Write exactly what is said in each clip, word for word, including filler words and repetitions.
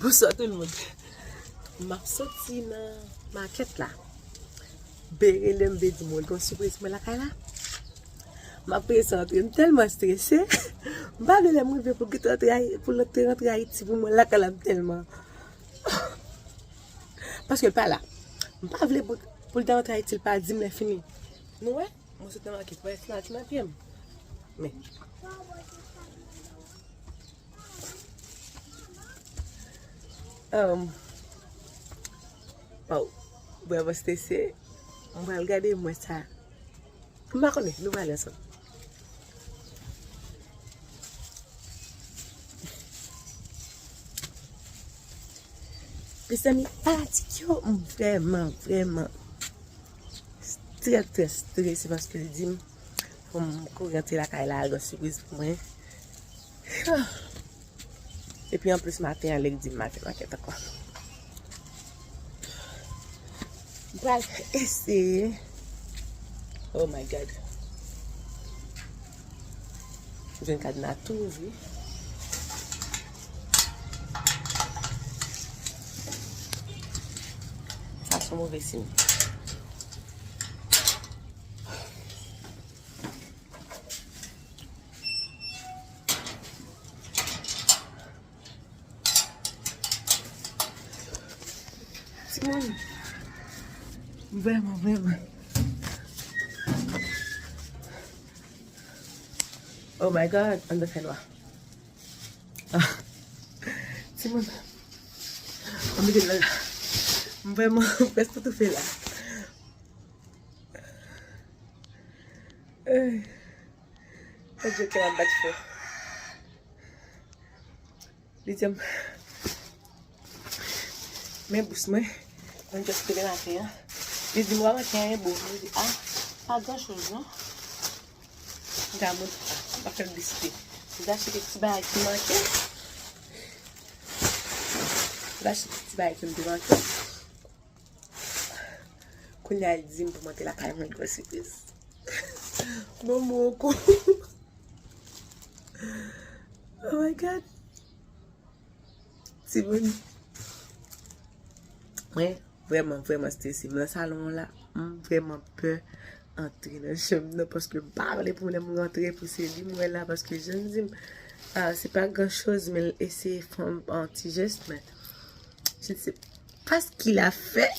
Bonswa tout moun. M ap soti nan makèt la. Bere lè m vle di mwen gen yon sipriz mwen lakay la. M ap prese antre, m tèlman strese. M pa vle lè m rive pou l kite antre Ayi-, pou l antre, rantre Ayiti pou mwen lakay la, m tèlman. Paske l pa la. M pa vle pou, pou l ta rantre Ayiti, l pa di m lè fini. Nou wè? Mwen sot nan makèt, mwen sot nan pye m. Men. Um, oh, bravo, Stacy. Mwen pral gade mwen sa. M pa konnen, nou pale ansanm. Mezanmi, fanatik yo, m vrèman, vrèman trè, trè strese paske l di m pou m kouri antre lakay la, al gen sipriz pou mwen. Epi anplis maten an, lè l di m maten makèt ankò. M pral eseye. Oh my God. Jwenn kadna tou ouvri. Sa se yon move siy. Timoun. Vrèman, vrèman. Oh my God, anndan fè nwa. Ah. Timoun. Ann mete l nan. M vrèman, m prèske toufe la. Eh. Adye, kè m ap bat fò. Li di m, men bous mwen, mwen just leve maten an. Li di m, "Ou pa manke anyen, boo." Mwen di, "Ah, pa gran choz non." M ta mond, ah, m pa fè l visite. M ta cheke ti bagay ki manke. M ta cheke ti bagay ki m te manke. Kounye a, l di m pou m antre lakay mwen, gwo sipriz. Bon, bon, kou. Oh my God. Timoun. Mwen vrèman, vrèman strese. M nan salon an la, m vrèman pè antre nan chanm nan paske m pa vle pwoblèm rantre pou se li m wè la paske jan l di m, ah, se pa gran choz, men l eseye fè yon ti jès, men je ne sais pas ce qu'il a fait.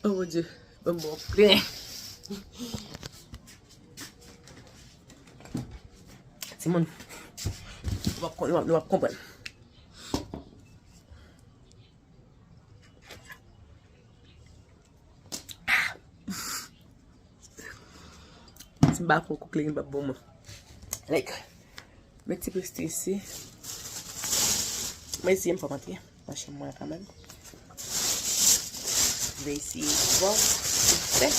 Oh mon Dieu, ban m bon plen. Timoun, nou p ap, nou p ap, nou p ap konprann. Si m pa pran kouk li, li p ap bon mwen. Like, met ti plis isi. Mwen eseye m fè m antre nan chanm mwen kanmenm. Mwen eseye bon, vit fè.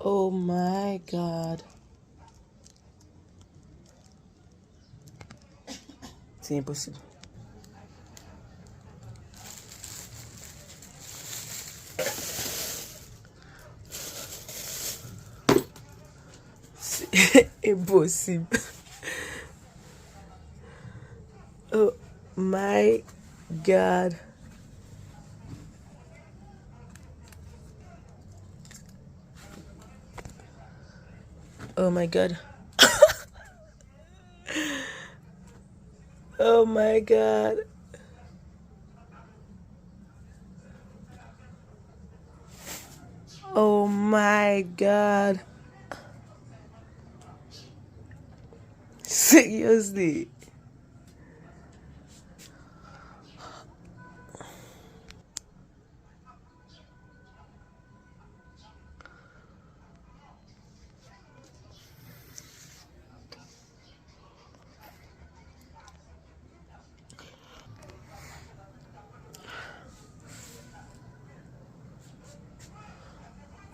Oh my God. Se enposib. Se enposib. Oh my God. Oh my God. Oh my God. Oh my God. Seriously.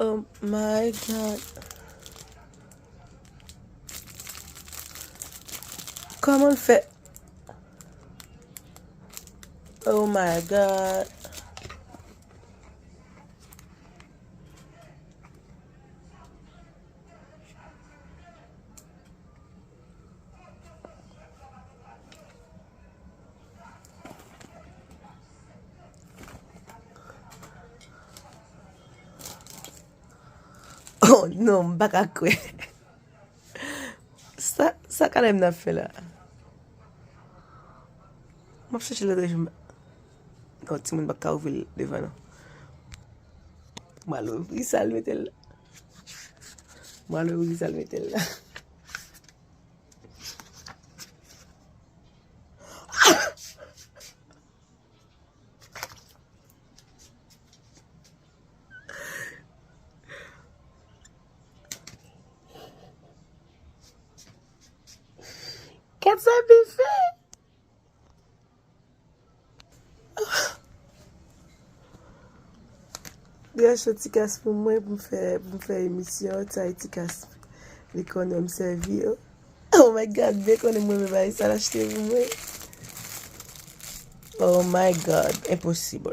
Oh my God. Kòman l fè? Oh my God. Oh non, m pa ka kwè. Sa, sa Kalem nan ap fè la? M ap chèche lòt rejim. Bon, timoun pa ka ouvri l devan non. M al ouvri sa l mete l la. M al ouvri sa l mete l la. Gad sa bebe fè. Li achte yon ti kas pou mwen, pou m fè, pou m fè emisyon, ti, ti kas. Li konnen m sèvi yo. Oh my God, byen konnen mwen menm bagay sa l achte pou mwen. Oh my God, enposib.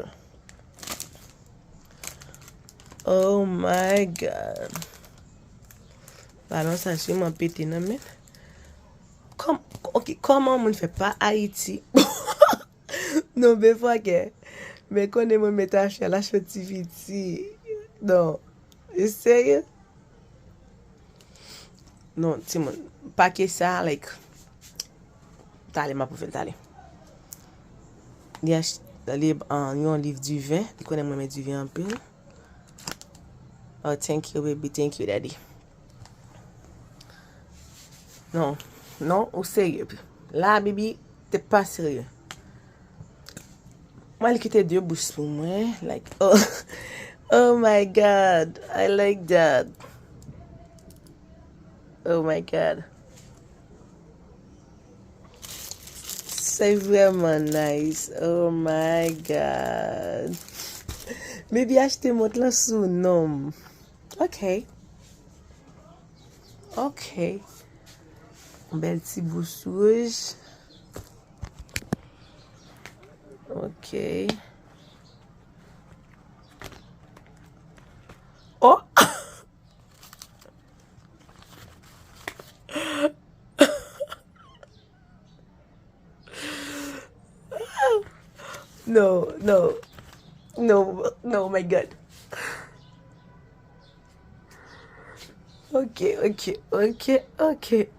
Oh my God. Balon sa sèlman pete nan men. Kòm, ok, kòman moun fè pa Ayiti? Non, ben fwa kè. Men konnen mwen met achte, l achte ti piti. Non. E serye? Non, timoun. Pake sa, like, talè m ap ouvè l, talè. Li ach-, li, ah, yon liv diven. Li konnen mwen renmen diven anpil. Oh, thank you, baby. Thank you, daddy. Non, non, ou serye. La, baby, te pa serye. Mwen, li kite de bous pou mwen. Like, oh, oh my God, I like that. Oh my God. Se vrèman nice. Oh my God. Baby achte mont lan sou non m. Ok. Ok. Bèl ti bous wouj. Ok. Oh! No, no. No, no, my God. Ok, ok, ok, ok.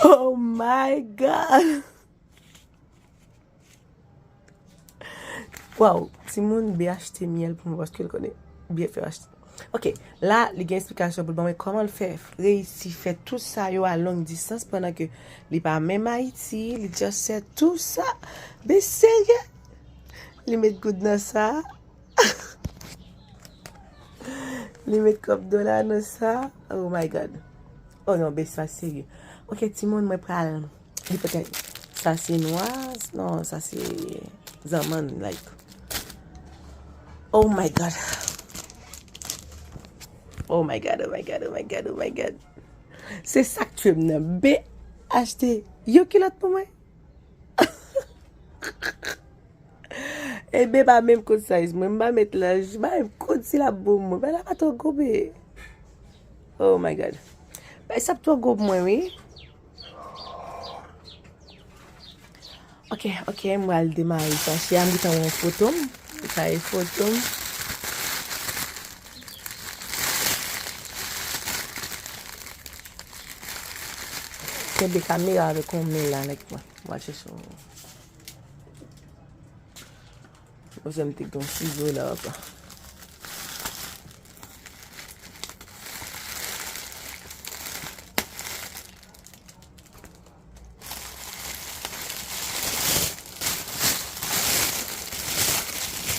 Oh my God! Waw, timoun byen achte myèl pou mwen paske l konnen byen fè achte. Ok, la, li gen esplikasyon pou l ban mwen kòman l fè reyisi fè tout sa yo a long distans pandan ke li pa menm Ayiti, li just fè tout sa. Ben serye? Li met goud nan sa. Li met kòb dola nan sa. Oh my God. Oh non, ben sa serye. Ok, timoun, mwen pral. Li petèt, sa se nwa? Non, sa se zanmann, like. Oh my God. Oh my God, oh my God, oh my God, oh my God. Se sa k tchwe m nan. Ben achte yon kilòt pou mwen. Ebe pa menm kot size mwen, m pa met laj, m pa menm kot si l ap bon mwen. Bagay la pa twò gwo be. Oh my God. Bagay sa ap twò gwo pou mwen, wi. Ok, ok, m pral demare chache a, m gentan wè yon foto m. Sa e foto m. Kenbe kamera avèk yon men la, nèg mwen. M al chèche yon. Ozè m te gen yon sizo la ankò.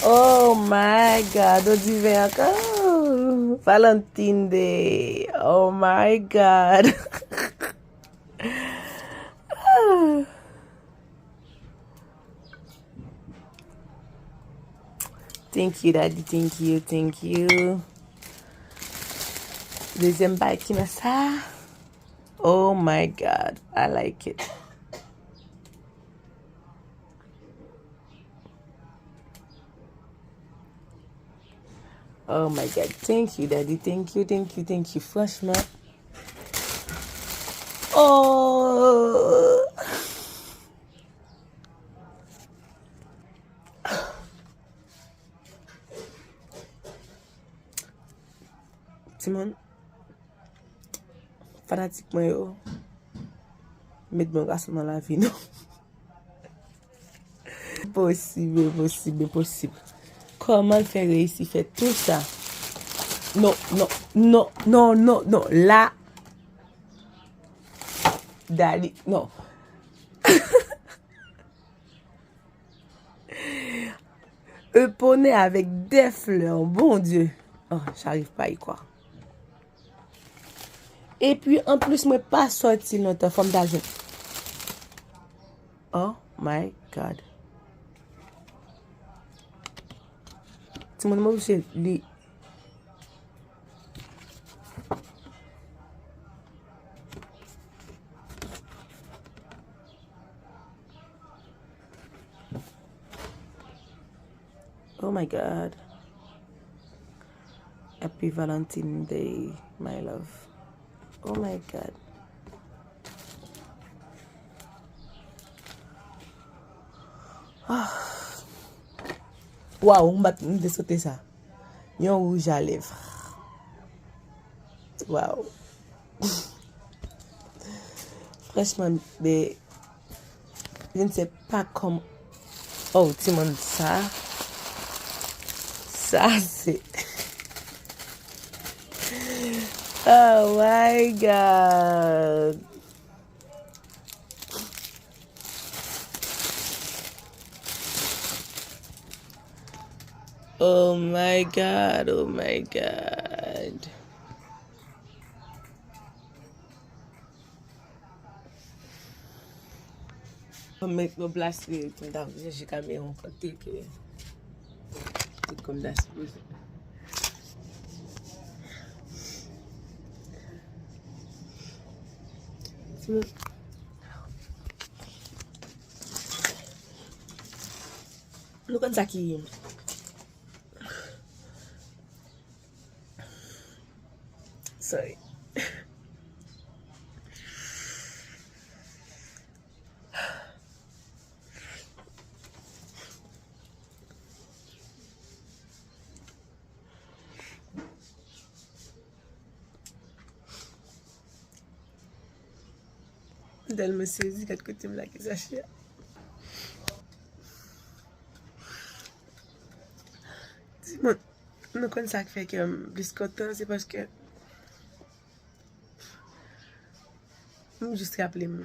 Oh my God, yon diven ankò. Valentine Day. Oh my God. Thank you, Daddy. Thank you, thank you. Dezyèm bagay ki nan sa. Oh my God, I like it. Oh my God, thank you, Daddy. Thank you, thank you, thank you. Franchman. Oh. Timoun, fanatik mwen yo, met bon gason nan lavi nou. Enposib, enposib, enposib. Kòman l fè reyisi fè tou sa? Non, non, non, non, non, non. La, Dali, non. Un poney avec des fleurs, bon Dieu. Oh, j'arrive pas à y croire. Epi, anplis, mwen pa sòti lontan, fò m ta jwenn. Oh my God. Timoun, mwen oblije li. Oh my God. Happy Valentine Day, my love. Oh my God. Ah. Waw, m bat, m te sote sa. Yon wouj a lèv. Waw. Franchman, be, je ne sais pas comment. Oh, timoun, sa. Sa, se. Oh my God. Oh my God, oh my God. Mwen met yon plas li pou m ta chèche kamera yon kote ke tout kòm ta sipoze. Nou konn sa ki Sorry. M tèlman sezi, gad kote m lage sachè a. Timoun, nou konn sa k fè kè m plis kontan, se paske m jis raple m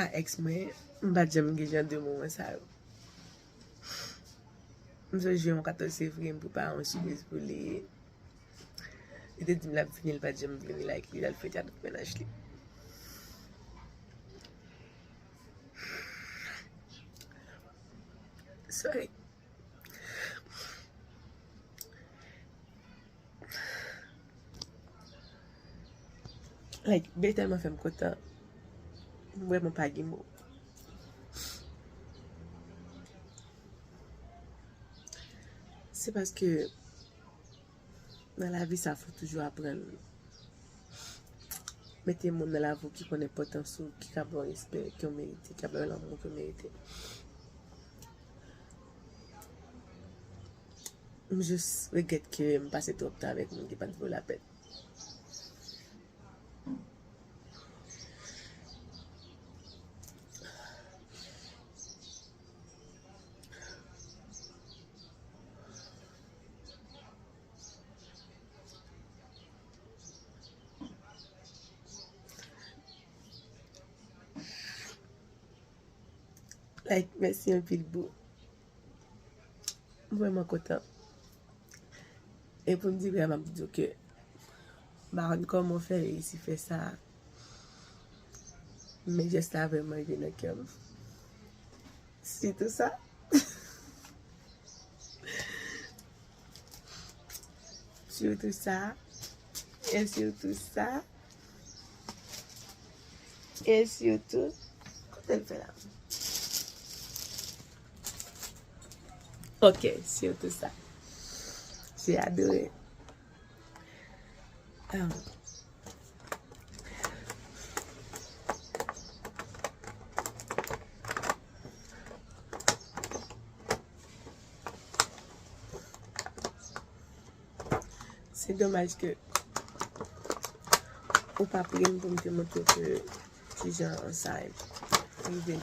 a èks mwen, m pa t janm gen jan de moman sa yo. M sonje yon katòz fevriye, m prepare yon sipriz pou li. Li te di m l ap vini, li pa t janm vini, like, li al fete ak lòt mennaj li. Sorry. Like, bebe tèlman fè m kontan. M vrèman pa gen mo. Se paske nan lavi sa, fò toujou aprann mete moun nan lavi w ki konn enpòtans ou, ki ka ba w respè ke w merite, ki ka ba w lanmou ke w merite. M jis regrèt ke m pase twòp tan avèk moun ki pa t vo lapèn. Like, mèsi anpil, boo. M vrèman kontan. E pou m di vrè, m ap di w ke m pa konn kòman w fè reyisi fè sa. Men jès la vrèman rive nan kè m. Sitou sa. Sitou sa. E sitou sa. E sitou. Kote l fè la? Ok, sitou sa. J'ai adoré. Ah. Se domaj ke ou pa pre m pou m te montre w ke kijan sa rive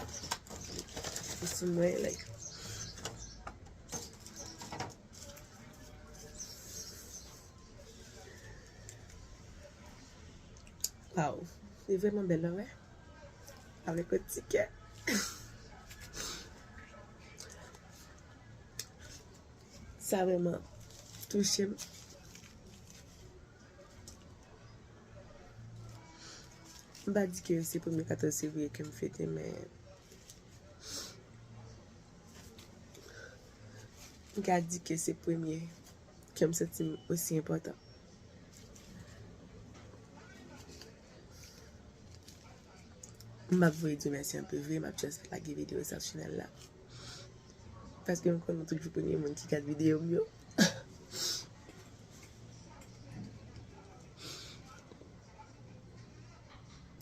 sou mwen, like. Waw, li vrèman bèl, wè. Avèk yon ti kè. Sa vrèman touche m. M pa di ke se premye katòz fevriye ke m fete, men m ka di ke se premye ke m santi m osi enpòtan. M ap voye Dye mèsi anpil vre, m ap just lage videyo sa sou chanèl la. Paske m konn nou toujou premye moun ki gad videyo m yo.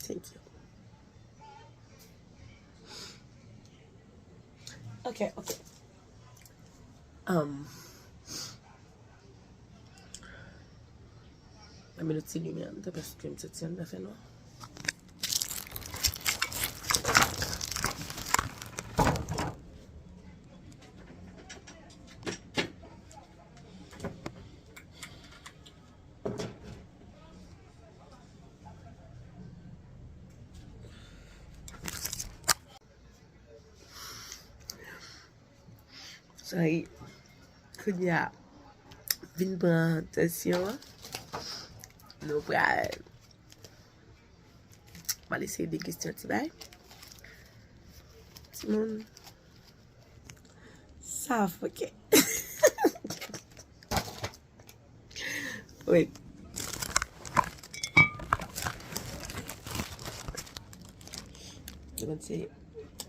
Thank you. Ok, ok. Um, Ban m yon ti limyè anndan paske m santi anndan fè nwa. Sorry. Kounye a, vin pran tansyon an. Nou pral, m al eseye deguste yon ti bagay. Timoun, sa fòkè. Wait. Yo konn se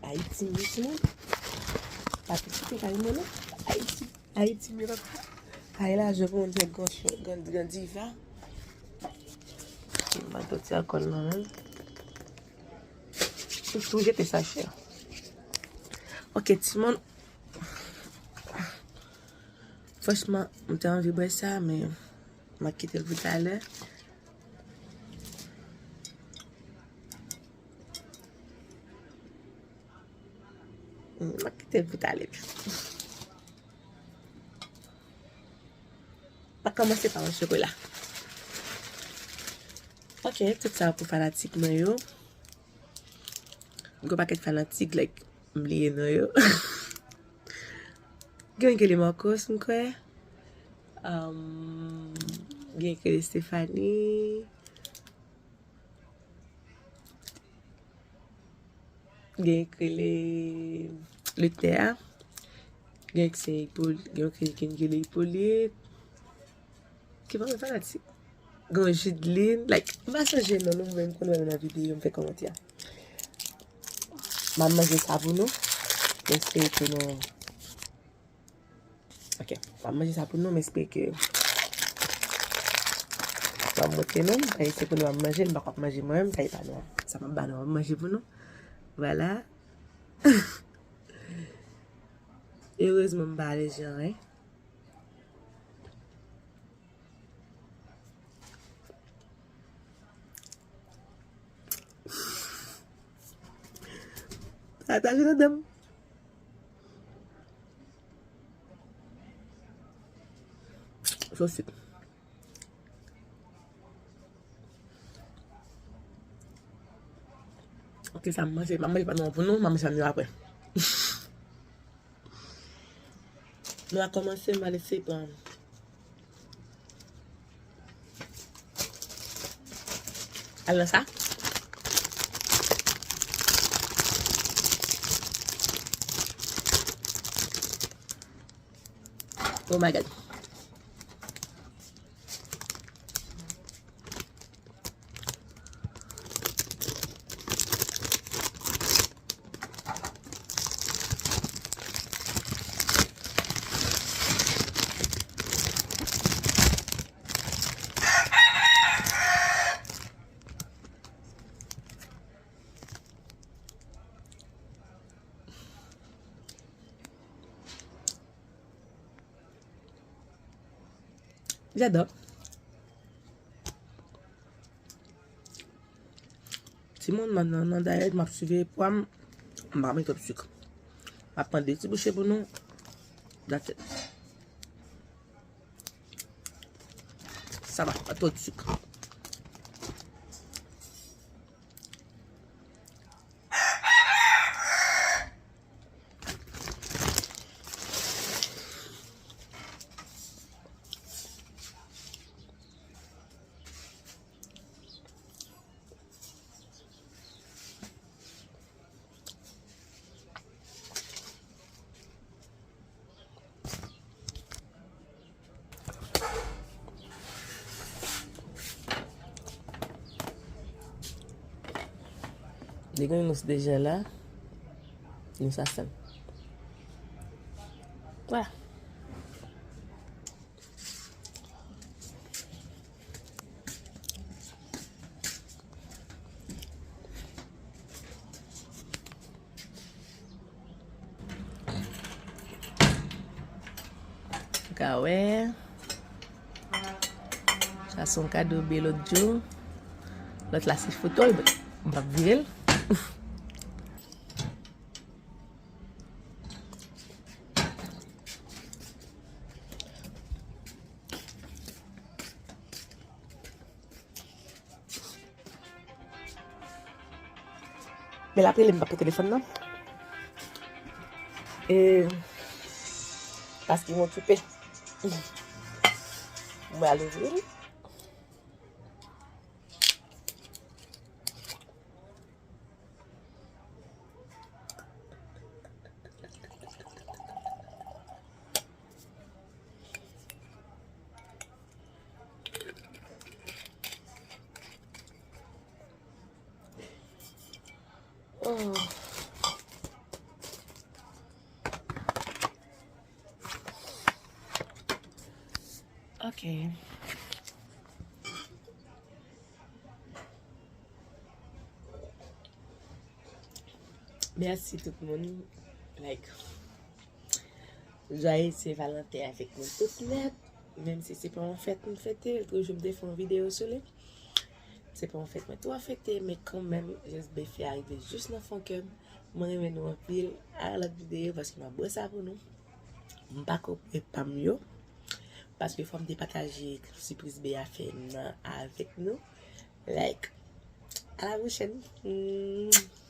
Ayiti m ye, timoun. Pa pitit kay mwen non. Ayiti, Ayiti m ye, papa. Kay la, je pou moun fè gran, gran, gran diva. M pa t soti alkòl nan menm. Ou tou jete sachè. Ok, timoun. Franchman, m te anvi bwè sa, men m a kite l pou talè. M a kite l pou talè. M a kòmanse pa yon chokola. Ok, tout sa pou fanatik mwen yo. Gwo pakèt fanatik, like, m bliye non yo. Gen yon ki rele Marcos, m kwè. Um, gen yon ki rele Stephanie. Gen yon ki rele Luther. Gen yon ki se Hippolyte, gen yon ki, ki rele Hippolyte. Ki pa fanatik. Gen Judeline, like, m pa sonje non nou, men m konn wè yo nan videyo, m fè kòmantè. M ap manje sa pou nou. M espere ke nou, ok, m ap manje sa pou nou, m espere ke nou ap montre nou. Paske se pou nou ap manje, m pa kwè ap manje mwen menm, kay pa nou. Sa m ap ba nou, m ap manje pou nou. Vwala. Erezman m pa alèji an ren. Sa ta jwe nan dan m. Sosi. Ok, sa m manje, m ap manje pa nou pou nou, m ap manje sa nou apre. Nou a kòmanse, m a lese pran. Al nan sa. Oh my God. J'adore. Timoun, mwen nan, nan dayèt, m ap siveye pwa m, m pa met twòp sik. M ap pran de ti bouche pou nou. That's it. Sa va, pa twòp sik. Li gen nous deja la. Nous a sèl. Voilà. Ou ka wè. Sa se yon kado byen lòt jou. Lòt la se foto l, m p ap vire l. Men l ap rele m pa pran telefòn nan. E, paske m okipe. Mwen al ouvri l. Oh. Ok. Mèsi tout moun. Like, joyeux Saint-Valentin avèk nou tout nèt. Menm si se pa yon fèt m fete, lòt jou m te fè yon videyo sou li. Se pa yon fèt mwen twò fete, men kanmenm, jis bèf la rive jis nan fon kè m. Mwen renmen nou anpil. A yon lòt videyo, paske m ap bwè sa pou nou. M pa ko pran pa m yo. Paske fò m te pataje sipriz bèf la fè nan avèk nou. Like, à la prochaine. Mm.